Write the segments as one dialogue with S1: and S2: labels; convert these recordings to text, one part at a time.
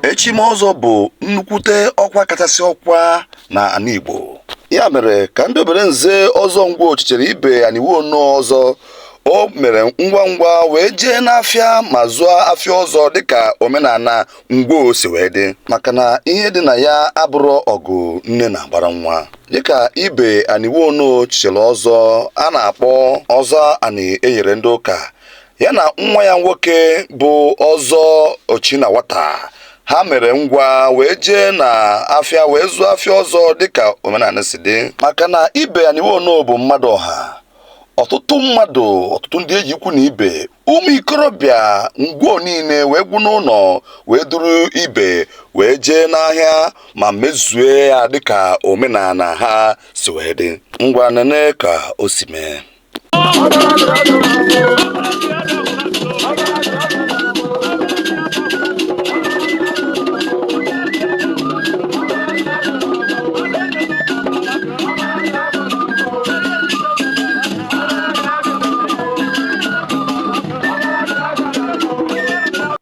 S1: Echimọzọ bụ nnukwute ọkwa kachasị ọkwa n'ala Igbo. Ya mere ka ndị Oberenze Ọzọ Ngwo chichere Ibe Aniwuonu ọzọ, o mere ngwa ngwa wee jee n'afịa ma zụọ afịa ọzọ dịka omenala Ngwo si wee dị, maka na ihe dị na ya abụrọ ọgụ nne na-agbara nwa. Dịka Ibe Aniwuonu chichere ọzọ a na-akpọ Ọzọ Ani Enyere Ndị Ụka, ya na nwa ya nwoke bụ Ọzọ Ochinawata, ha mere ngwa wee jee na afịa wee zụọ afịa ọzọ dịka omenala si dị, maka na Ibe Aniwuonu bụ mmadụ ọha. Ọtụtụ mmadụ, ọtụtụ ndị eji ikwu na ibe, ụmụ ikorobịa Ngwo niile wee gwụ n'ụlọ wee duru Ibe wee jee n'ahịa ma mezue ya dịka omenala ha si wee dị. Ngwa, nene ka o si mee.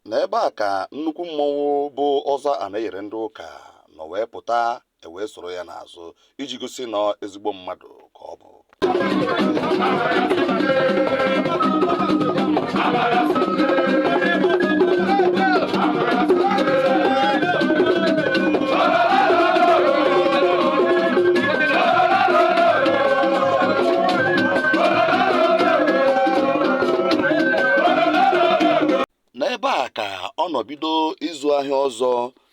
S1: N'ebe a ka nnukwu mmọnwụ bụ Ọzọ Anaeyere Ndị Ụka nọ wee pụta, e wee soro ya n'azụ iji gosi na ezigbo mmadụ ka ọ bụ. N'ebe a ka ọ nọ bido ịzụ ahịa ọzọ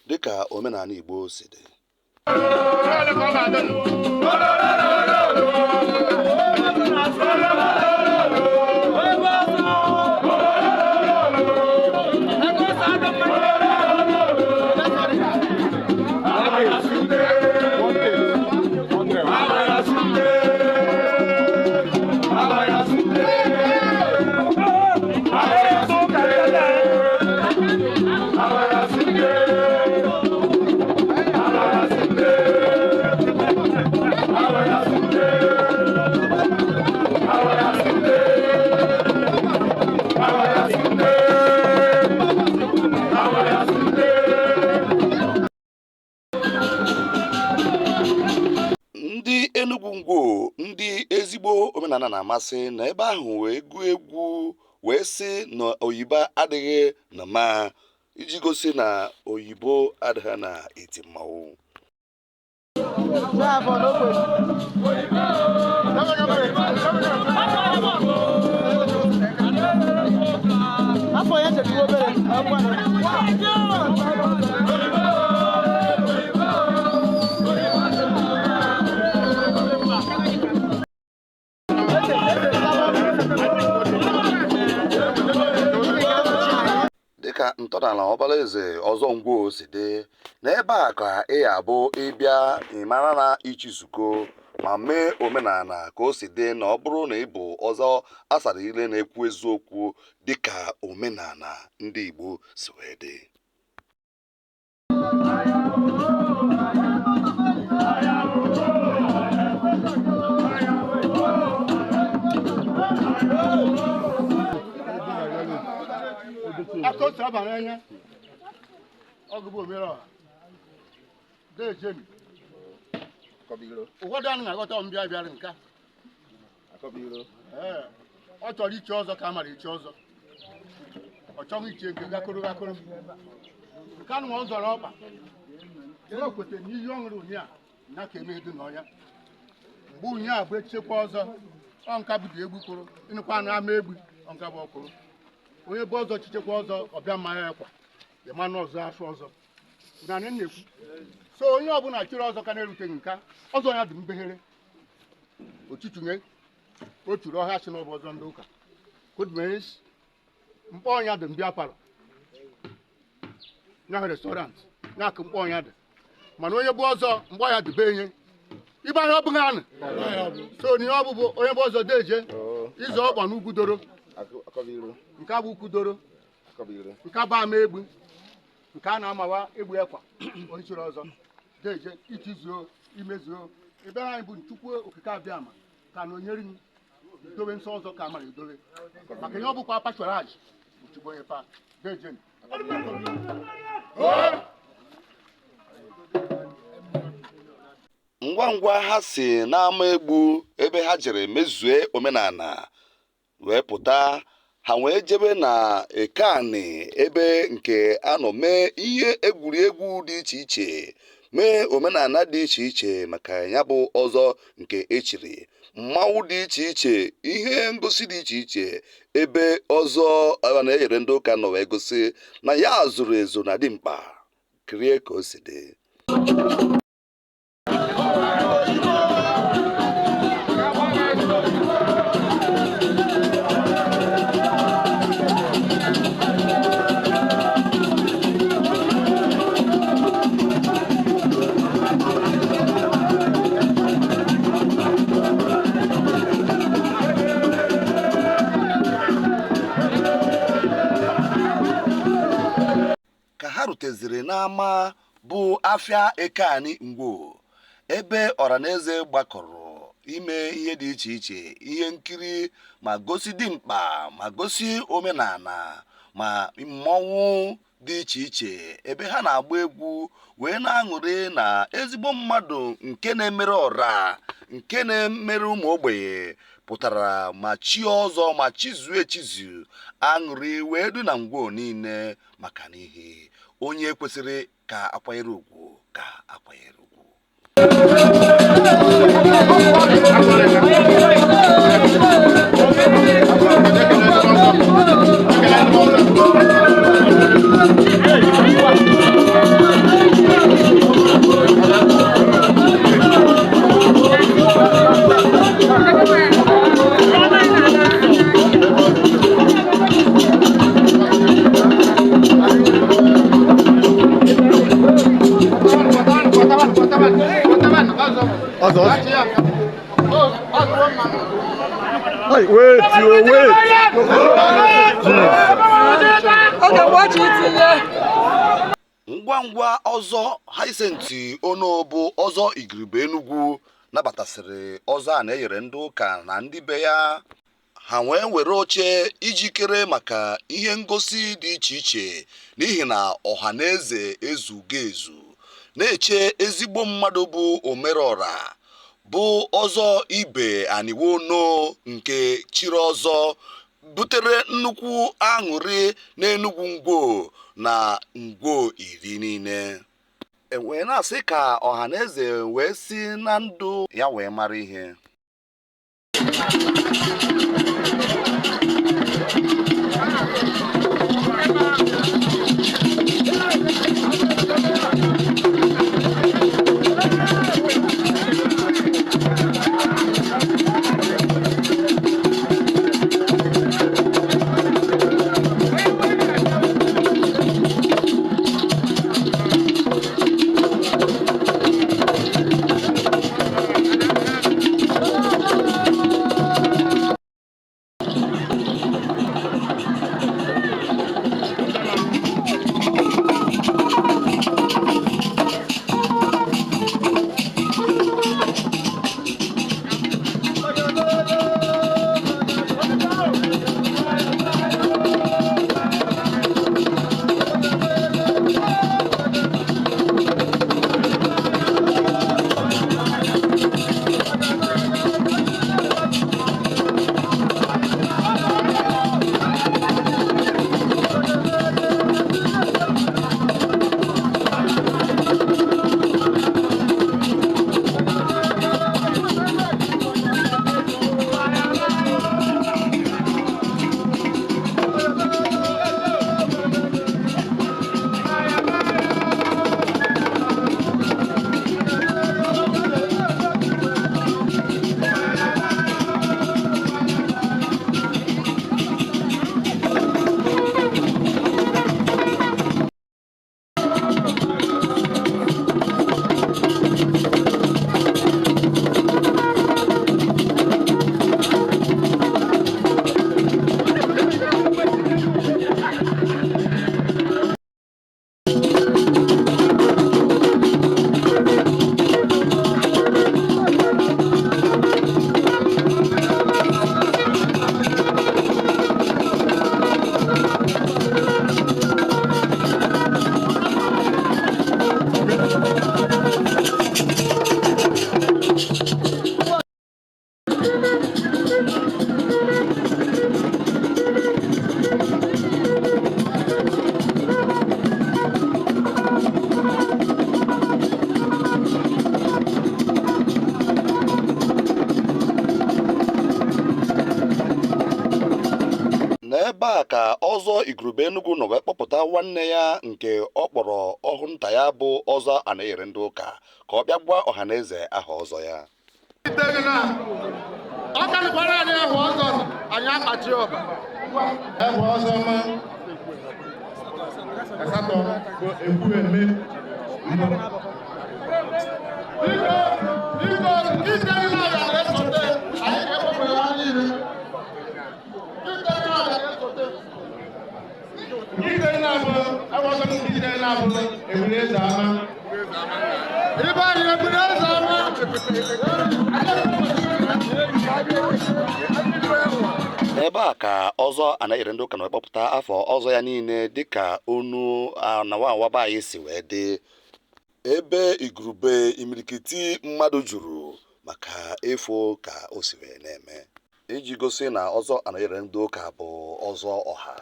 S1: dịka omenala Igbo si dị. Ndị Enugwu Ngwo, ndị ezigbo omenala na-amasị, na ebe ahụ wee gụọ egwu wee sị na oyibo adịghị na ma, iji gosi na oyibo adịghị na iti mmanwụ.
S2: Afọ ya chetụrụ obere.
S1: Dịka ntọala ọbalaeze Ọzọ Ngwo si dị, n'ebe a ka ị ya abụ ịbịa ị mara na ichizugo ma mee omenala ka o si dị, na ọ bụrụ na ị bụ ọzọ asara ile na-ekwu eziokwu dịka omenala ndị Igbo si wee dị.
S3: Aka otu aba n'anya ọgụ bụ omere ọha dejeni. Ụfọdụ anaghị aghọta mbịa bịara nka. Ee, ọ chọrọ ichi ọzọ ka a mara ichi ọzọ, ọ chọghị ichi nke gakoro gakoro nke anụ ọ zọrọ ọkpa. O kwetara na iyi ọ ṅụrụ ụnyaa na ka eme edu n'ọnya mgbe ụnyaa bụ echekwa ọzọ. Ọ nka bụ dị egbu kwụrụ ịnụkwa anụ ama egbu. Ọ nka bụ ọkwụrụ onye bụ ọzọ chichekwa ọzọ ọbịa mmanya ekwa ịmanụ ọzọ afọ ọzọ na anyị na-ekwu. So onye ọbụla chịrị ọzọ ka na-eruteghị nka ọzọ ya dị mbeghere otutunye o turu ọhịa si n'ọbụ ọzọ ndị ụka kodumens mkpọ ọnya dị mbịa palọ nya restaurant nya ka mkpọ ọnya dị, mana onye bụ ọzọ mkpọ ya dị be enye ibe ahịa ọbụghị anụ. So n'ihe ọbụbụ onye bụ ọzọ deje ịzọ ọkpa n'ugwu doro nke a bụ ukwu doro nke a bụ ama egbu nke a na-amawa egbu ekwa onye chịrị ọzọ deje ichizuo imezuo ebere anyị bụ Chukwu Okike Abịama ka na onyere m dobe nsọ ọzọ ka amara edobe maka ihe ọ bụkwa patronage bụ Chukwu onye pa deje.
S1: Ngwa ngwa ha si n'ama egbu ebe ha jere mezue omenala wee pụta, ha wee jebe na Ekeanị, ebe nke anọ mee ihe egwuregwu dị iche iche, mee omenala dị iche iche maka ya bụ ọzọ nke echiri mmanwụ dị iche iche, ihe ngosi dị iche iche, ebe ọzọ a na-enyere ndị ụka nọ wee gosi na ya zuru ezu na dimkpa. Kirie ka o si dị. Ka ha ruteziri n'ama bụ afịa Ekeanị Ngwo, ebe ọhaneze gbakọrọ ime ihe dị iche iche, ihe nkiri, ma gosi dimkpa, ma gosi omenala, ma mmọnwụ dị iche iche, ebe ha na-agba egwu wee na-aṅụrị na ezigbo mmadụ nke na-emere ọra, nke na-emere ụmụ ogbenye pụtara ma chi ọzọ ma chizuo echizu, aṅụrị wee du na Ngwo niile, maka n'ihi onye kwesịrị ka akwanyere ugwu ka akwanyere ugwu.
S3: Ọzọ. Hey, wait, you wait.
S2: Oge mgbe itinye.
S1: Ngwa ngwa ọzọ Hyacinth Ono bụ ọzọ Igiribe Enugwu nabatasịrị ọzọ a na-enyere ndị ụka na ndị be ya, ha wee were oche ijikere maka ihe ngosi dị iche iche, n'ihi na ọha na eze ezugo ezu na-eche ezigbo mmadụ bụ omerọra bụ ọzọ Ibe Aniwono nke chiri ọzọ butere nnukwu aṅụrị n'Enugwu Ngwo na Ngwo iri niile. E wee na-asị ka ọha na eze wee si na ndụ ya wee mara ihe. N'ebe a ka Ọzọ Igurube Enugu nọ wee kpọpụta nwanne ya nke ọ kpọrọ ọhụ nta ya, bụ Ọzọ Anaeyere ndị ụka, ka ọ bịa gwa ọhaneze aha ọzọ ya.
S3: Ọ karịkwara anyị ahụ ọzọ, anyị akpachi ọba
S4: Ẹ̀wọ̀ ọzọ ma asatọ bụ Ekwueme.
S3: Biko, biko, ike niile a ga-esote, anyị ga-ewepụ ha niile. Ike niile a ga-esote.
S4: Ike na-abụ ẹwọ ọzọ, ndị na-abụ Ebule Eze Ama.
S3: Ibe anyị Ebule Eze Ama.
S1: N'ebe a ka Ọzọ Anaeyere ndị ụka na kpọpụta afọ ọzọ ya niile, dịka onu anawa anyị si wee dị, ebe igurube imirikiti mmadụ juru maka ịfụ ka o si wee na-eme, iji gosi na Ọzọ Anaeyere ndị ụka bụ ọzọ ọha.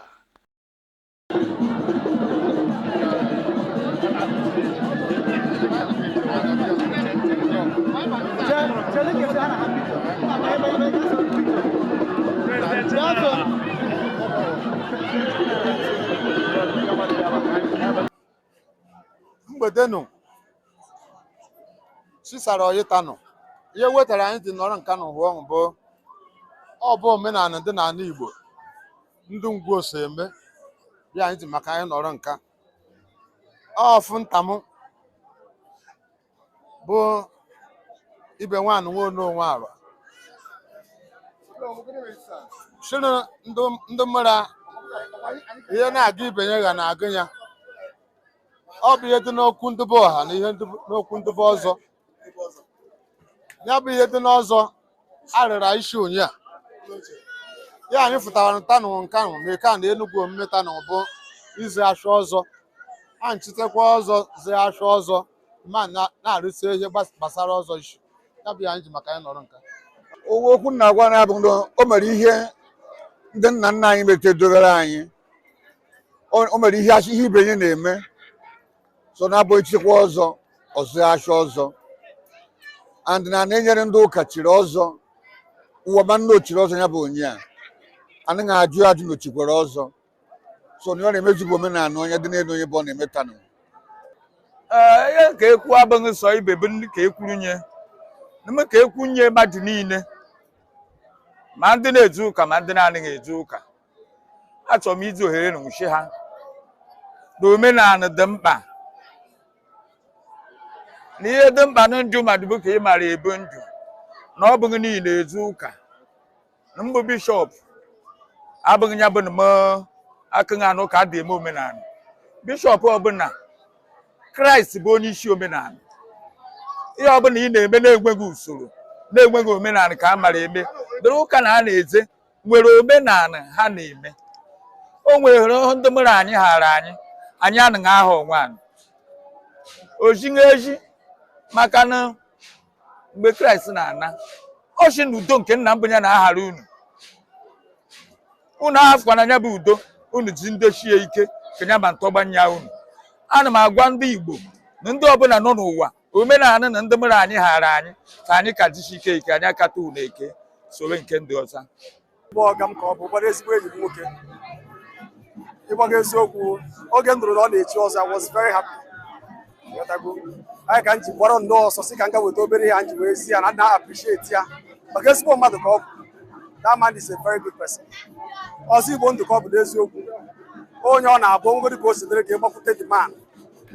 S3: Mgbede nụ chisara ọyịtanụ, ihe wetara anyị dị nọrọ nka na ụwa ọṅụ bụ ọ bụ omenala dị n'ala Igbo, ndị ngwu so eme bịa anyị ji maka anyị nọrọ nka ọfụ nta m bụ ibe nwaanyị nwe onwe arụ chịrị ndị mmara ihe na-aga ibe ya ga na-agụ ya. Ọ bụ ihe dị n'okwu ndị be ọha na ihe n'okwu ndị be ọzọ, ya bụ ihe dị n'ọzọ arịra isi ụnya ya anyị fụtara ntanụ nkanụ na eke na Enugwu omume tanụ bụ izi achụ ọzọ, a nchitekwa ọzọ zi achụ ọzọ ma na-arụsi ihe gbasara ọzọ isi, ya bụ ya anyị ji maka anyị nọrọ nka.
S5: Owu okwu nna agwa na-abụ ndị o mere ihe ndị nna nna anyị metedorere anyị, o mere ihe ihe ibe ya na-eme so na-abụ echikwa ọzọ ọzọ achụ ọzọ and na na-enyere ndị ụka chiri ọzọ ụwa ma nna ochiri ọzọ ya bụ onye a anaghị ajụ ajụ na ochikwere ọzọ, so na ọ na-emezu bụ omenala onye dị n'elu onye bụ ọ na-emetanụ.
S6: Ee, ihe ka ekwu abụghị sọ ibe bụ ndị ka ekwuru nye n'ime ka ekwu nye mmadụ niile, ma ndị na-eje ụka ma ndị na-anaghị eje ụka. Achọrọ m iji ohere na nwuchi ha na omenala dị mkpa, na ihe dị mkpa na ndụ mmadụ bụ ka ị mara ebe ndụ na ọ bụghị niile eje ụka. Na mbụ bishọp abụghị ya bụ na m akụghị anụ ka a dị eme omenala. Bishọp ọbụla, Kraịst bụ onye isi omenala. Ihe ọbụla ị na-eme na-enweghị usoro, na-enweghị omenala ka a mara eme dịrị ụka na a na-eje nwere omenala ha na-eme. O nwere ndị mere anyị ghara anyị anyị anaghị aha onwe anyị ojighị eji, maka na mgbe Kraịst na-ana ọ sị na udo nke nna mbụ ya na-aghara unu, unu ahafụkwana ya bụ udo, unu ji ndochie ike ka ya ma ntọgbanya unu. Ana m agwa ndị Igbo na ndị ọbụla nọ n'ụwa, omenala na ndị mere anyị ghara anyị ka anyị ka jisi ike ike anyị akata unu eke soro nke ndị ọcha.
S7: Bụ ọga m ka ọ bụ gbara ezigbo enyi m nwoke. Ịgbaga eziokwu, oge m nụrụ na ọ na-echi ọzọ, I was very happy. Ghọtago? Anyị ka m ji gbara nnọọ ọsọ si ka m ga weta obere ihe anyị ji wee si ya na na appreciate ya maka ezigbo mmadụ ka ọ bụ. That man is a very good person. Ọzọ Igbo ndụ ka ọ bụ n'eziokwu. Onye ọ na-abụ ngodi ka o si dịrị ka ịgbakwute the man,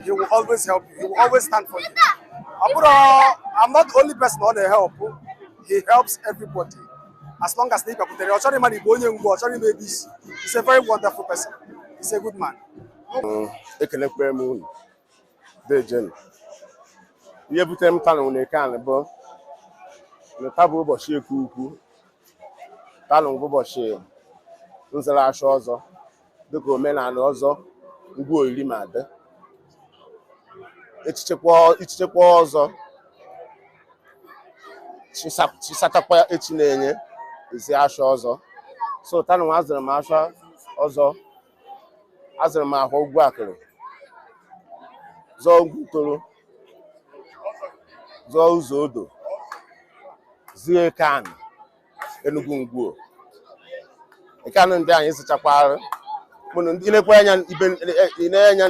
S7: he will always help you, he will always stand for you. Ọ bụrụ I'm not the only person ọ na-help, he helps everybody as long as na ị bịakwutere ya. Ọ chọrọ ịma na Igbo onye ngwa, ọ chọrọ ime ebe isi. He's a very wonderful person. He's a good man.
S4: Ekelekwe m unu dejenu. Ihe butere m tanụ na eke anị bụ na taa bụ ụbọchị eke ukwu. Tanụ bụ ụbọchị nzara achọ ọzọ dịka omenala ọzọ ngwa oriri ma dị echichekwa ọzọ chisatakwa echi na-enye ezi achọ ọzọ. So tanụ azụrụ m achọ ọzọ, azụrụ m ahụ ugwu akịrị, zọọ ugwu toro, zọọ ụzọ odo, zie kan Enugu ngwuo. Nke anụ ndị anyị sụchakwara mụnụ ndị ilekwa anya ibe na-anya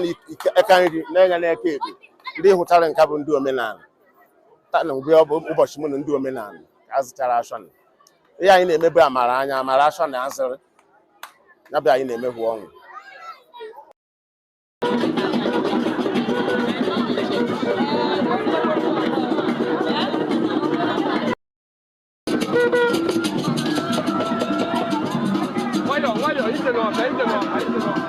S4: n'aka nri na-anya n'aka ekpe, ndị hụchara nka bụ ndị omenala. Taa na mgbe ọ bụ ụbọchị mụnụ ndị omenala ka a zụchara ashọ na ihe anyị na-emebu amara anya amara ashọ na azịrị ya bụ anyị na-emehụ ọnwụ.
S2: Nwayọọ nwayọọ, ije n'ọka, ije n'ọka, ije n'ọka.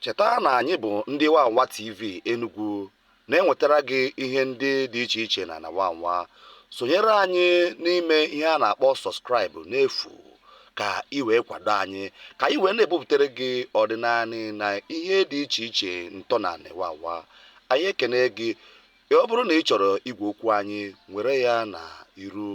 S1: Cheta na anyị bụ ndị Wanwa TV Enugu na-enwetara gị ihe ndị dị iche iche na na Wanwa. Sonyere anyị n'ime ihe a na-akpọ subscribe n'efu ka ị wee kwado anyị ka anyị wee na-ebupụtere gị ọdịnanị na ihe dị iche iche ntọnanị Wanwa. Anyị ekene gị. Ọ bụrụ na ị chọrọ igwe okwu anyị, nwere ya na iru.